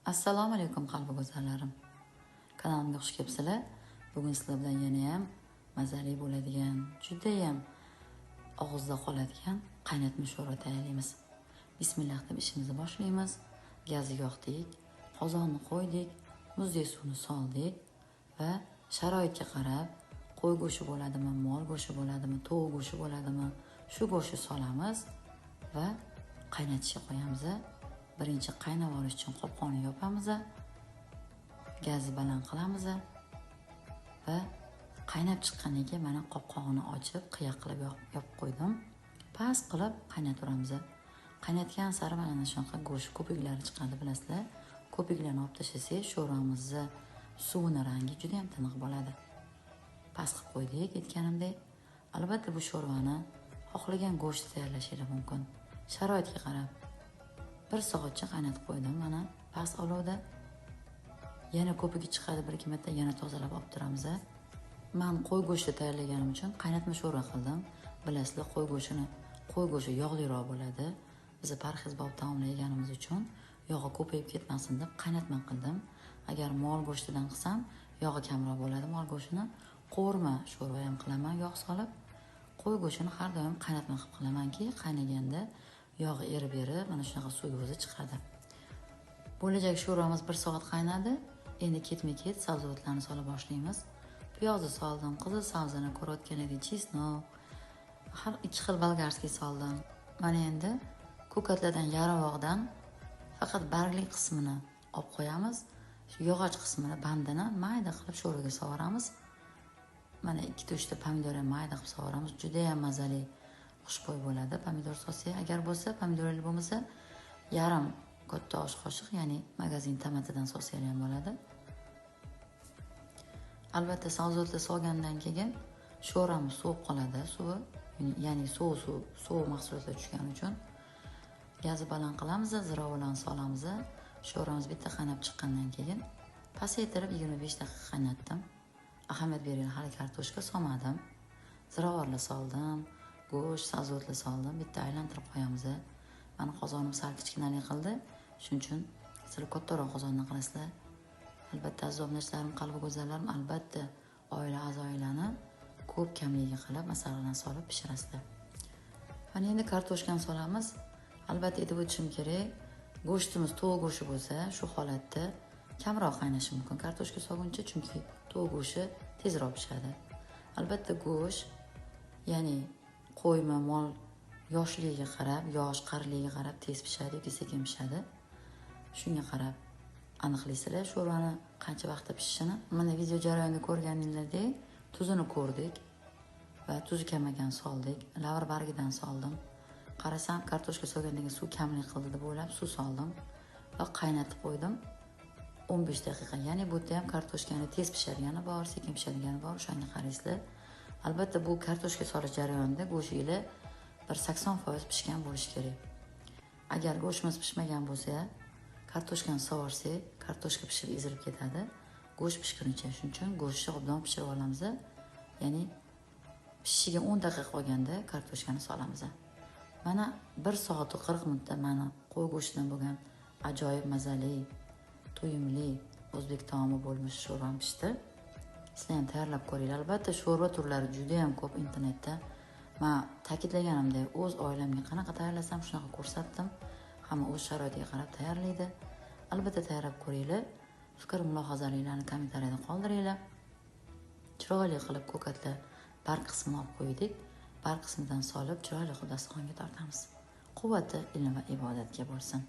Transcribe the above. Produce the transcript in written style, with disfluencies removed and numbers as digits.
Assalomu alaykum qalbi go'zallarim. Kanalimga xush kelibsizlar. Bugun sizlar bilan yana ham mazali bo'ladigan, juda ham og'izda qoladigan qaynatma sho'rva tayyorlaymiz. Bismillah deb ishimizni boshlaymiz. Gazni yoqdik, qozonni qo'ydik, muzdek suvni soldik va sharoitga qarab qo'y go'shti bo'ladimi, mol go'shti bo'ladimi, tovuq go'shti bo'ladimi, shu go'shtni solamiz va qaynatishga qo'yamiz. Birinchi qaynab olish uchun qopqonni yopamiz, gazni baland qilamiz va qaynab chiqqandan keyin mana qopqog'ini ochib, qiyoq qilib yopib qo'ydim. Past qilib qaynataveramiz. Qaynatgan sari mana shunaqa go'sht ko'piklari chiqadi, bilasizlar. Ko'piklarni olib tashlasak, sho'rvamizni suvini rangi juda ham tiniq bo'ladi. Past qilib qo'ydik, aytganimdek. Albatta bu sho'rvani xohlagan go'shtda tayyorlashingiz mumkin. Sharoitga qarab 1 soatcha qaynatib qo'ydim mana past olovda. Yana ko'pigi chiqadi, 1-2 marta yana tozalab olib turamiz. Men qo'y go'shti tayyorlaganim uchun qaynatma sho'rva qildim. Bilasizlar, qo'y go'shti yog'liroq bo'ladi. Biz parhezbop taomlaganimiz uchun yog'i ko'payib ketmasin deb qaynatma qildim. Agar mol go'shtidan qilsam, yog'i kamroq bo'ladi. Mol go'shtini qovurma sho'rva ham qilaman, yog' solib. Qo'y go'shtini har doim qaynatma qilib qilamanki, qaynaganda yog'i erib-erib mana shunaqa suv o'zi chiqadi. Bo'lajak sho'rvamiz 1 soat qaynadi. Endi ketma-ket sabzavotlarni sola boshlaymiz. Piyozni soldim, qizil sabzini ko'rayotgan chesnok, har 2 xil bolgarskiy soldim. Mana endi ko'katlardan yarim faqat bargli qismini olib qo'yamiz. Shu yog'och qismini, bandini mayda qilib sho'rvaga solamiz. Mana 2-3 ta pomidor ham mayda qilib solamiz. Juda ham mazali, xushbo'y bo'ladi pomidor sosi. Agar bo'lsa, pomidorli bo'lmasa, yarim katta osh qoshiq, ya'ni magazin tomatidan solsangiz ham bo'ladi. Albatta sabzavotlar solgandan keyin sho'ramiz sovib qoladi, suvi, ya'ni sovuq mahsulotlar tushgani uchun gazni baland qilamiz, ziravorlarni solamiz. Sho'ramiz bitta qaynab chiqqandan keyin pasaytirib 25 daqiqa qaynatdim. Ahamiyat bering, hali kartoshka solmadim. Ziravorlar soldim, go'sht, sabzavotlar soldim, bitta aylantirib qo'yamiz. Meni qozonim sal kichkinalik qildi, shuning uchun sizlar kattaroq qozondan qilasizlar. Albatta aziz obunachilarim, qalbi go'zallarim, albatta oila a'zolarni ko'p kamligiga qilib masalani solib pishirasizlar. Mana endi kartoshkani solamiz. Albatta aytib o'tishim kerak, go'shtimiz tovuq go'shti bo'lsa, shu holatda kamroq qaynashi mumkin kartoshka solguncha, chunki tovuq go'shti tezroq pishadi. Albatta go'sht, ya'ni qo'yma, mol yoshligiga qarab, yosh qariligiga qarab tez pishadi yoki sekin pishadi. Shunga qarab aniqlaysizlar sho'rvani qancha vaqtda pishishini. Mana video jarayonida ko'rganingizdek tuzini ko'rdik va tuzi kamagan soldik. Lavr bargidan soldim. Qarasam kartoshka solgandan keyin suv kamlik qildi deb o'ylab suv soldim va qaynatib qo'ydim 15 daqiqa. Ya'ni bu yerda ham kartoshkani tez pishadigani bor, sekin pishadigani bor, o'shanga qaraysizlar. Albatta bu kartoshka solish jarayonida go'sht bir 80% pishgan bo'lishi kerak. Agar go'shtimiz pishmagan bo'lsa, kartoshkani sovorsak, kartoshka pishib ezilib ketadi. Go'sht pishgunicha, shuning uchun go'shtni obdon pishirib olamiz. Ya'ni pishishiga 10 daqiqa qolganda kartoshkani solamiz. Mana 1 soat 40 minutda mana qo'y go'shtidan bo'lgan ajoyib mazali, to'yimli o'zbek taomi bo'lmish sho'rvam pishdi. Sizlar ham tayyorlab ko'ringlar. Albatta sho'rva turlari juda ham ko'p internetda. Men ta'kidlaganimdek, o'z oilamga qanaqa tayyorlasam shunaqa ko'rsatdim. Hamma o'z sharoitiga qarab tayyorlaydi. Albatta tayyorlab ko'ringlar. Fikr mulohazalaringizni kommentariyada qoldiringlar. Chiroyli qilib ko'katlar barg qismini olib qo'ydik. Barg qismidan solib chiroyli qilib dasturxonga tortamiz. Quvvati ilm va ibodatga bo'lsin.